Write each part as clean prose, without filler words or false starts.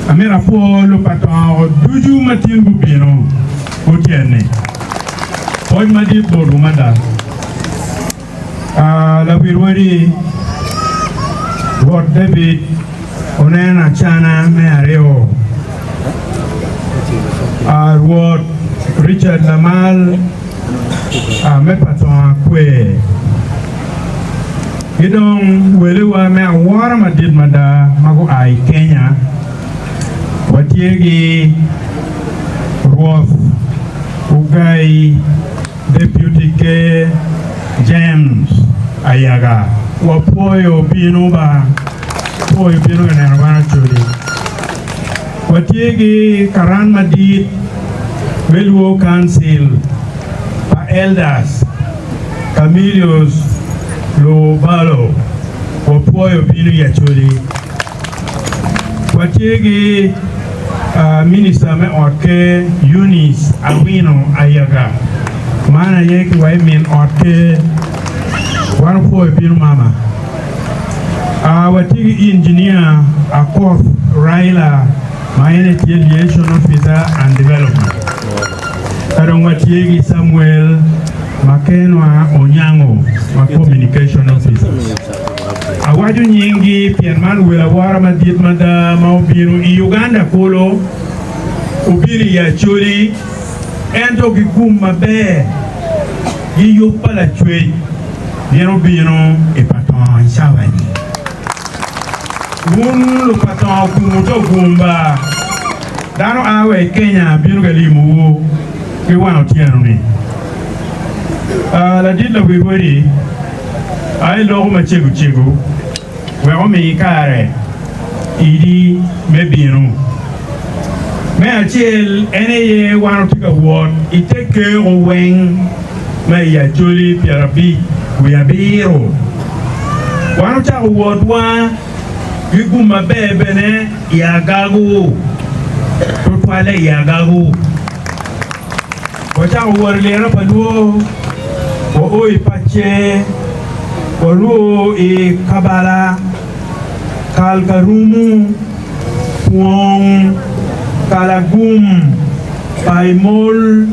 Amito apwo lupatongo ducu ma tin gubino gutyen-ni. Pwoc madit botwu mada. Lawil wadi Rwot David oneno acana me aryo. Rwot Richard Lamal me Patonga Kwer ki dong welewa me awora madit mada ma gua i Kenya watye ki Rwoth Ogai Deputy Ker James Ayaga. Wapwoyo bino ba, pwoyo bino ka neno wan Acholi. Watye ki karan madit me Luo Council pa Elders Camillus Lubalo. Wapwoyo bino i Acholi. Watye ki Minista me ot ker Eunice Awino Ayaga, man aye ki wa i min ot ker. Wan opwoyo bino mama. Watye ki Engineer Akoth Raila ma en aye tye Liaison Officer and Development. Ka dong watye ki Samuel Makenwa Onyango ma Communication Officer. Awaco nyinggi pien man wel awora madit mada ma obino i Uganda kulu, obino i Acholi, ento ki gum maber gi yub pa Lacwec gin obino i Patongo i cawa-ni. Wun lupatongo kumu to gum ba, dano a wa i Kenya bino ka limowu ki wang otyeno-ni. Ladit lawil wadi. A i loko macego cego wek omi kare idi me bino. Me acel en aye wan watye ka wot i te keko weng ma i Acholi 57. Wan ocako wotwa ki gum maber bene i Agago, tutwalle i Agago. Wacako wot i lira pa lwor, wao i Pace, warwo i Kabala, Kalkarumu, Pwong, Kalagum, Paimol,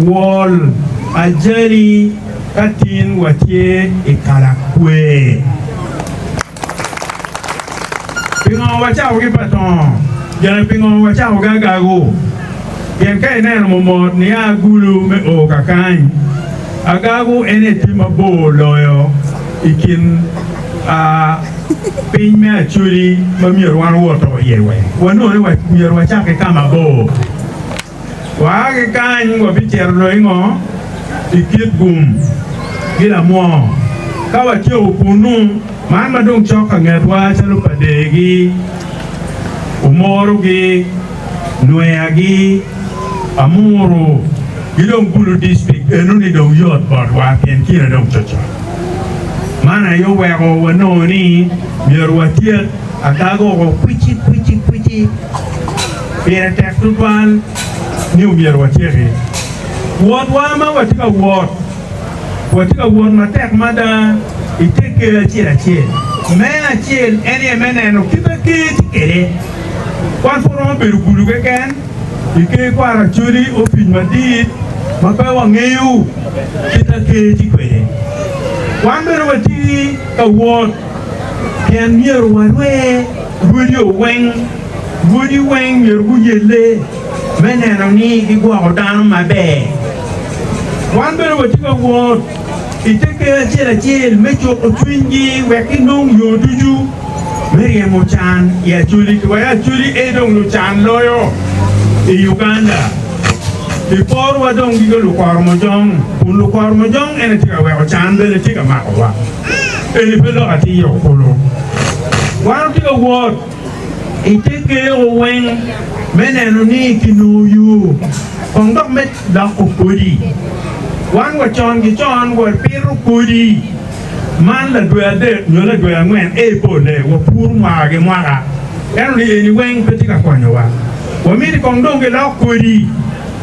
Wol, Ajali ka tin watye i Kalakwe. Pingo wacako ki patongo? Gire pingo wacako ki agago? Pien ka ineno momot nia Gulu me o kakany, agago en aye tye mabor loyo i kin piny me Acholi ma myero wan owoto iye weng. Wanongo ni myero wacak ki ka mabor. Waa ki kany wabicito dong i ngo? I Kitgum ki Lamwor. Ka watyeko kunnu, man ma dong cok ka ngetwa calo Padegi, Omorogi, Nweagi, Amuru ki dong Gulu District enoni dong yot botwa pien kine dong cocot. Man aye oweko wanongo ni myero watyek agaga oko kwici kwici kwici. Pire tek tutwal ni omyero watyeki wotwa ma watye ka wot. Watye ka wot matek mada i te ker acel acel. Me acel en aye me neno kit ma ker tye kwede. Wan pud romo bedo gulu keken i ker kwaro Acholi opic madit ma pe wangeyo kit ma ker tye kwede. Wan bene watye ka wot pien myero warwe rwodi weng. Rwodi weng myero guyelle me neno ni gigwoko dano maber. Wan bene watye ka wot i te ker acel acel me cuko cwinygi wek ginong yo ducu me ryemo can i Acholi. Wek Acholi aye dong lucan loyo i Uganda. Kiporowa dong ki Lukoromojong, kun Lukoromojong en aye tye ka weko can bene tye ka makowa. Eni pe lok atir kulu. Wan watye ka wot i te kero weng me neno ni kinongo yo kong dok me loko kodi. Wan wa con ki con wapito kodi man ladwe adek nyo ladwe angwen ee pole wapuro mwaka ki mwaka ento ni eni weng pe tye ka konyowa. Wamiti kong dong gilok kodi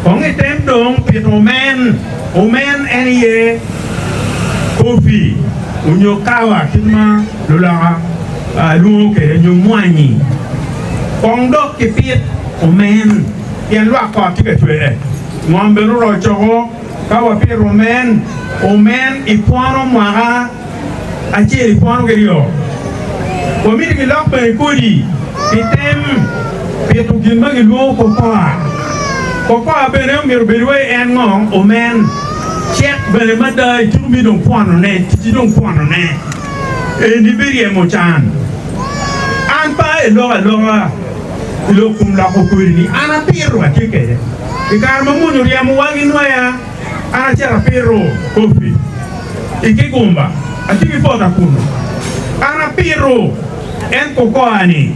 kong item dong pito omen. Omen en aye kofi onyo kawa kit ma luloka lwongo kwede nyo mwanyi. Kong dok kipit omen, pien lwak kot tye ka cwer. Ngom bene oroco woko. Ka wapito omen, omen i pwono mwaka acel i pwono kiryo. Wamito gilok bene kodi pi tem pito gin ma gilwongo kokoa. Kokoa bene omyero obed wai en ngo? Omen. Cek bene mada itiko mi dong pwonone, ticci dong pwonone. Eni biryemo can. An pe aye lok aloka i lok kom loko kodi ni an apito atye kwede. I kare ma mony oryemowa ki nweya, an acito apito kopi i kigumba, atye ki pota kunu. An apito en kokoa-ni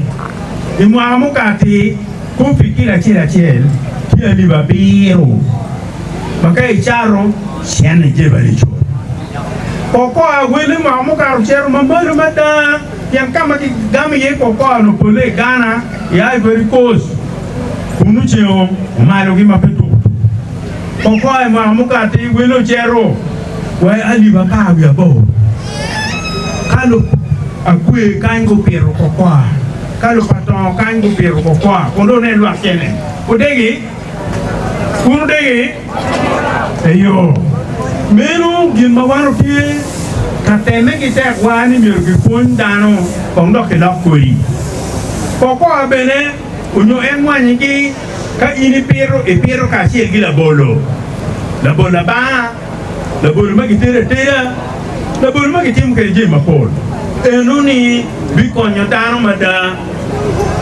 i mwaka mukati, kopi kilo acel acel tye alip abiro, ma ka icato cente jebali cul. Kokoa wele mwaka mukato ocito mamalo mada pien ka ma kigamo iye kokoa-ni opolle i Ghana, i Ivory Coast. Kunu ceng omalogi ma pe tuko tuko. Kokoa i mwaka mukati wele ocito wa i alip apar wiye aboro. Ka lub akwe kany gupito kokoa, ka lub atongo kany gupito kokoa, kun dong nen lwak cene. Odegi? Kun odegi? Eyo. Meno gin ma wan watye ka temme ki tekwa ni myero kipwony dano kong dok kilok kodi. Kokoa bene Onyo en mwanyigi ka in ipito, ipito kacel ki labolo, labolo abanga, labolo ma gitedo ateda, labolo ma gitimo kwede jami mapol. Enoni bikonyo dano mada.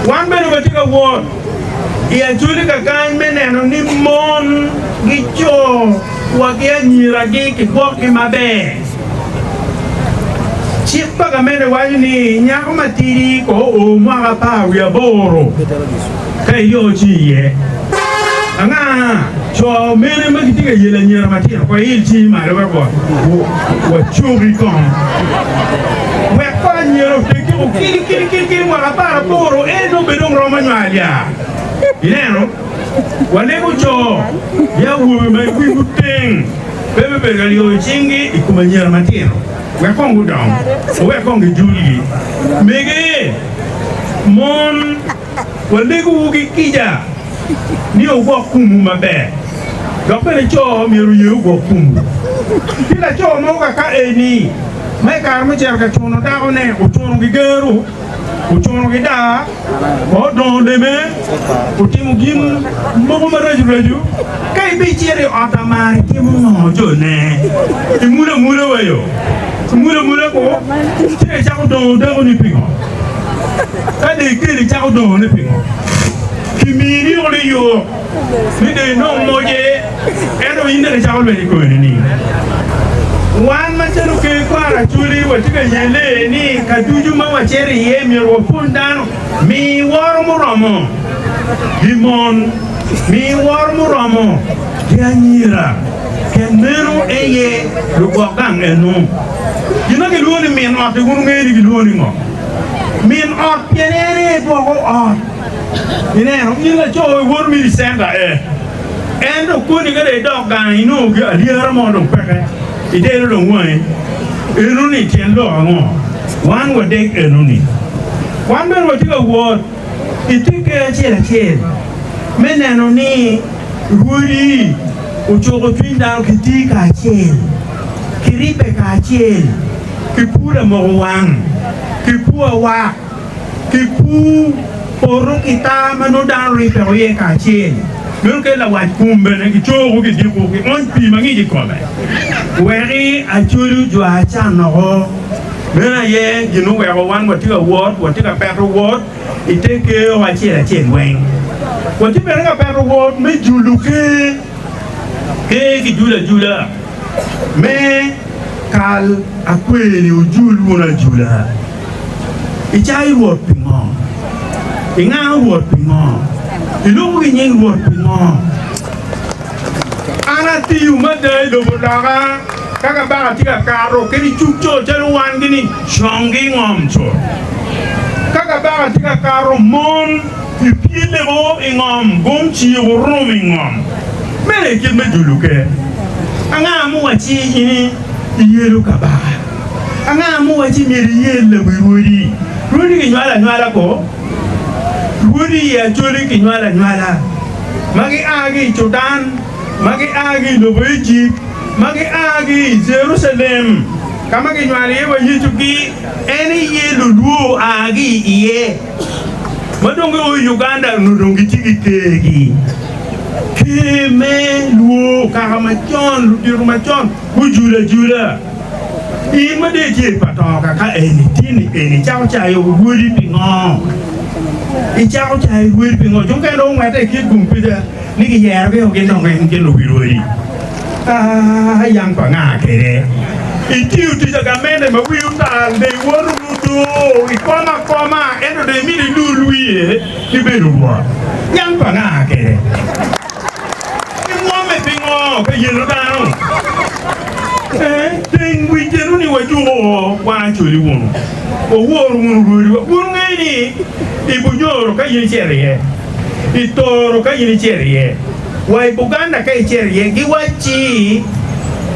Wan bene watye ka wot i Acholi kakany me neno ni mon ki co wa ki anyiragi kigwokgi maber. Cik pa gamente waco ni nyako matidi ko oo mwaka 18 ka iyo ci iye. Anga co mene ma gitye ka yelo anyira matino? Ko iil cingi malo wek wacoki kong. Wek ko anyira oteggi ko kili kili kili kili mwaka 18 en nongo bene dong romo nywal ya. Ineno? Walego co ki awobe ma wigi teng. Pe bibedo ka lyoyo cinggi i kom anyira matino, wek kong gudong, wuwek kong gijulgi. Mege, mon, walegowu ki kica ni wugwok komwu maber, dok bene co myero oye ogwok komwu. Tye laco mo kaka eni ma i kare mucito ka cuno dakone, ocuno ki gero. Ocuno ki daa, odongo leme, otimo gin mogo maraco raco. Ka ibicito i ot amar itimo ngo jone? Imulo amula wa yo? Imulo amula ko? Ci icako dongo dakoni pingo? Ka dong ikelo icako dongone pingo? Kimini woko liyuk ni dong inong moce, ento in dong icako lweny i kome nining? Wan macalo Ker Kwaro Acholi watye ka yelle ni ka ducu ma wacito iye myero wapwony dano mi woro muromo gi mon, mi woro muromo ki anyira, pien meno aye lugwok gang eno. Gin ma gilwongo ni min ot-ti wun wungeyo ni gilwongo ni ngo? Min ot pien en aye gwoko ot. Ineno, in laco iwoto miri i centa ee, ento koni ka dong idok gang inongo gi alyera mo dong peke, idelo dong wangi. Enoni tyen lok ango? Wan wadek enoni. Wan bene watye ka wot i te ker acel acel me neno ni rwodi ocuko cwiny dano ki tii kacel, ki ribbe kacel, ki pur lamoko wang, ki pur awak. Ki pur poto ki tar ma nongo dano ribbe iye kacel. Meno kelo lawac kom bene gicoko gidiko giony pii mangic i kome wek acoli ojwa can woko. Meno aye gin muweko wan watye ka wot, watye ka peto wot i te ker acel acel weng. Watye bene ka peto wot me julo ker, ker kijulo ajula me kal akweri ojul wun ajula. Icayo Rwot pingo? Ingango Rwot pingo? Iloko ki nying Rwot pingo? An atiyo mada i lobo loka, ka kabaka tye ka kato kadi cuk co calo wangi ni conggi i ngom cut. Ka kabaka tye ka kato mon gipyelego i ngom, gum ciko rum i ngom. Meno aye kit me julo ker. Anga muwacci in iyelo kabaka? Anga muwacci myero iyel lawi rwodi? Rwodi ginywalo anywala ko. Rwodi i Acholi kinywalo anywala, ma gia ki i Cudan, ma gia ki i lobo Ejipt, ma gia ki i Jerucalem, ka ma kinywalo iye wa Yecugi, en aye lulwo oa ki i iye. Ma dong gio i Uganda onongo dong gitye ki kergi, ker me lwo kaka macon, ludito macon gujulo ajula. In ma dong itye i patoka ka eni tye-ni eni icako cayo rwodi pingo? Icako cayo rwodi pingo? Jo mukene dong ongwette i kit gum pica ni giyerogi o gin dong gin luwi rwodi. Aa, yang pa nga kwede? Itiyo tic a gamente ma wii otal dong iwoto mudo ikomo akoma ento dong imito ilul wiye ki bedo rwot. Yang pa nga kwede? Imwomme pingo ka yelo dano? Ee, teng wic eno ni wajuko o wan Acholi wunu. Wawor wunu rwodiwa. Wun wungeyo ni i Bunyoro ka in icito iye, i Toro ka in icito iye, wa i Buganda ka icito iye, giwacci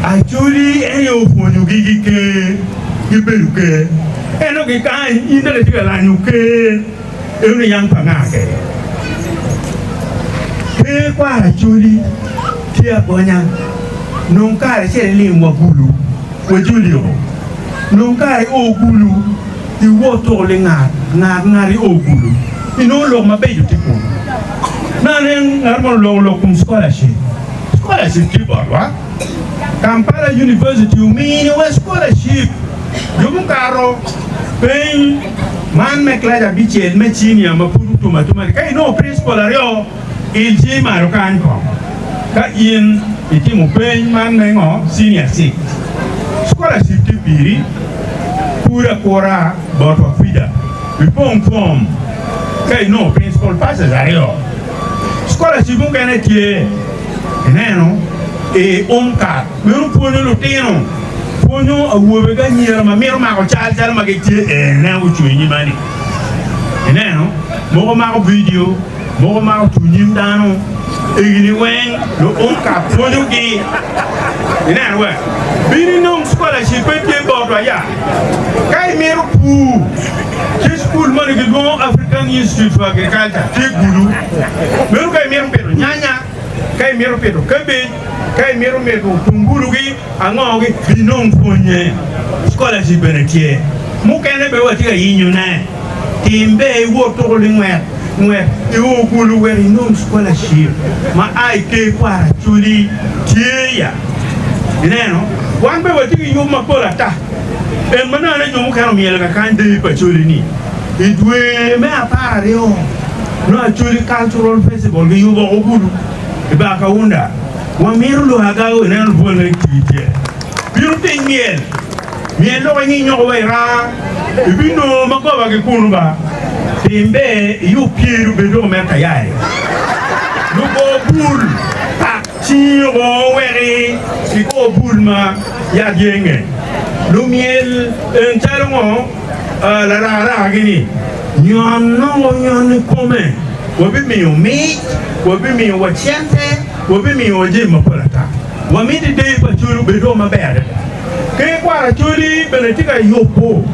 Acholi en aye opwonyogi ki ker, gibedo ker. Ento ki kany in dong itye ka lanyo ker. Eno ni yang pa nga kede? Ker kwaro Acholi tye agonya. Nong kare acel ilim wa Gulu wa Julio. Nong kare i o Gulu iwot tuko lingat ngat ngat i o Gulu inongo lok mabeco tye kunu. Me anen ngat mono oloko lok kom scholarship. Scholarship tye botwa. Kampala University ominiwa scholarship jo mukato peny man me kilaci abicel me cinia ma pud otum atuma-ni. Ka inongo principal aryo, il cingi malo kany kong ka in itimo peny man me ngo senior six. Scholarship tye piri, kur akura botwa kwija ipong form ka inongo principal passes aryo. Scholarship mukene tye. Ineno, i UMCAT, meno pwonyo lutino, pwonyo awobe ki anyira ma mito mako cal calo ma gitye ene ocung i nyima-ni. Ineno, mogo mako vidio, mogo mako cung nyim dano, egini weng lu UMCAT pwonyogi. Ineno we? Bin inong scholarship pe tye botwa ya. Ka imito pur, tye cukul moni gilwongo African Institute for Agriculture, tye Gulu. Meno ka imito pito nyanya, ka imito pito kabej, ka imito mito tungulu-gi, ango-gi, binong pwonye. Scholarship bene tye. Mukene bene watye ka yinyone. Tim ber iwot tuko lingwet ngwet i o Gulu wek inong scholarship ma a i ker kwaro Acholi tye ya. Ineno, wan bene watye ki yub mapol ata. En ma nongo jo mukene omyelo kakany deyo pa Acholi-ni i dwe me 12 nongo Acholi Cultural Festival giyubo oko Gulu i bar Kaunda. Wamito luagago ineno lubol me tye. Bino piny myel. Myel lok ingi nyoko wa i raa, ibinongo ma goba ki kunu ba. Tim ber iyub pyeri obed doko mere tayari. Lugo bul pak cingi oko wek igo bul ma yat yenge. Lumyel en calo ngo larakaraka gini nyon nongo nyon i kome. Wabimiyo mic, wabimiyo wa cente, wabimiyo wa jami mapol ata. Wamito deyo pa Acholi obed doko maber adada. Ker kwaro Acholi bene tye ka yubo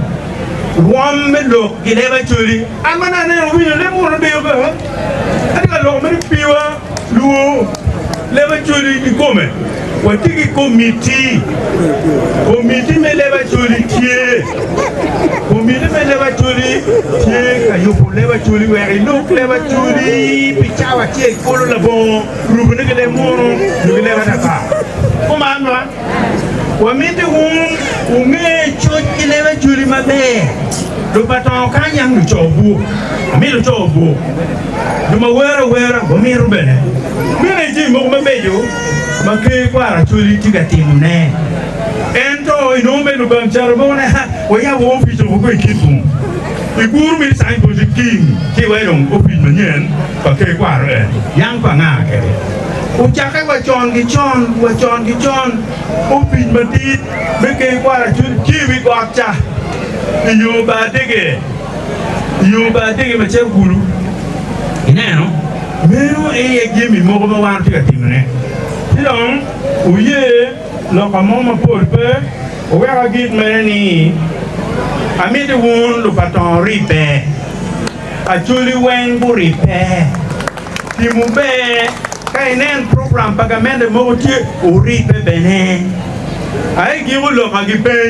rwom me lok i leb Acholi. An ma nongo aneno winyo leb munu deyo pe. Atye ka loko mere piwa luo leb Acholi kikome. Watye ki komiti. Komiti me leb Acholi tye. Komiti me leb Acholi tye ka yubo leb Acholi wek ilok leb Acholi pi cawa acel kulu labongo Rubone ki leb munu nyo ki leb atata. Kuman ba, wamiti wun wunge coc ki leb Acholi maber. Lupatongo kany yang luco buk, wamito luco buk. Jo ma wero awera wamito bene. Meno aye jami mogo mabeco ma Ker Kwaro Acholi tye ka timone. Ento inongo me lubang caro mogo ne, wayabo opic woko i Kitgum. Iguru miti signpost i king ci iweko dong opic manyen pa ker kwaro en yang pa nga kede. Ocakke wa con ki con wa con ki con opic madit me ker kwaro Acholi tye i wi got ca i yo bar dege i yo bar dege ma cito kulu. Ineno meno en aye jami mogo ma wan watye ka timone ci dong oye loka mo mapol pe. Wuwek agik mere ni, Amiti wun lupatongo ribbe. Acholi weng guribbe. Timo ber ka inen program pa gamente mogo tye oribbe bene. Aye giko lok a gipeny.